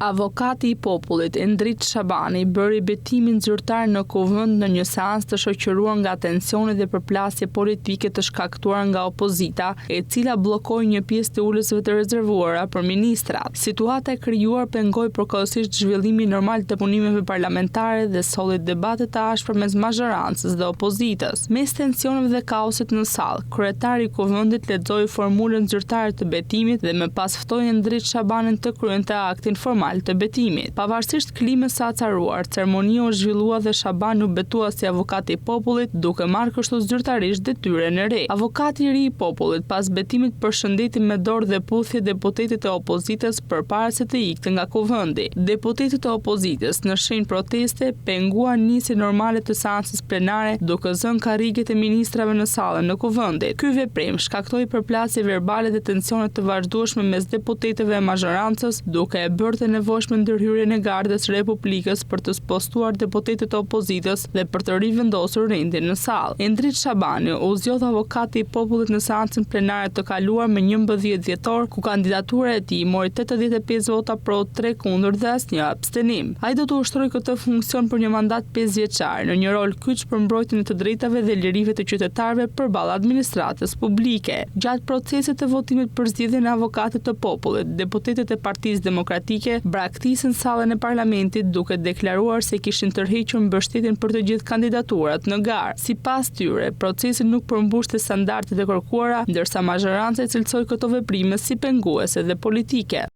Avokati i Popullit, Endrit Shabani, bëri betimin zyrtar në Kuvend në një seancë të shoqëruar nga tensione dhe përplasje politike të shkaktuara nga opozita, e cila bllokoi një pjesë të ulëseve të rezervuara për ministrat. Situata e krijuar pengoi përkohësisht zhvillimin normal të punimeve parlamentare dhe solli debate të ashpra mes mazhorancës dhe opozitës. Mes tensioneve dhe kaosit në sallë, kryetari i Kuvendit lexoi formulën zyrtare të betimit dhe më pas ftoi Endrit Shabanin të kryente aktin formal të betimit. Pavarësisht klimës së acaruar, ceremonia u zhvillua dhe Shabani u betua si Avokat i Popullit, duke marrë kështu zyrtarisht detyrën e re. Avokati i ri i Popullit, pas betimit përshëndeti me dorë dhe puthje deputetët e opozitës përpara se të ikte nga Kuvendi. Deputetët e opozitës, në shenjë proteste, penguan nisjen normale të seancës plenare duke zënë karriget e ministrave në sallën e Kuvendit. Ky veprim shkaktoi përplasje verbale dhe tensione të vazhdueshme mes deputetëve e mazhorancës, duke e bërë të nevojshme ndërhyrjen e Gardës së Republikës për të spostuar deputetët e opozitës dhe për të rivendosur rendin në sallë. Endrit Shabani u zgjodh Avokati i Popullit në seancën plenare të kaluar më 11 dhjetor, ku kandidatura e tij mori 85 vota pro, 3 kundër dhe asnjë abstenim. Ai do të ushtrojë këtë funksion për një mandat pesëvjeçar, në një rol kyç për mbrojtjen e të drejtave dhe lirive të qytetarëve përballë administratës publike. Gjatë procesit të votimit për zgjedhjen e Avokatit të Popullit, deputetët e Partisë Demokratike braktisën sallën e parlamentit duke deklaruar se kishin tërhequr mbështetjen për të gjithë kandidaturat në garë. Sipas tyre, procesi nuk përmbushte standardet e kërkuara, ndërsa mazhoranca i cilësoi këto veprime si penguese dhe politike.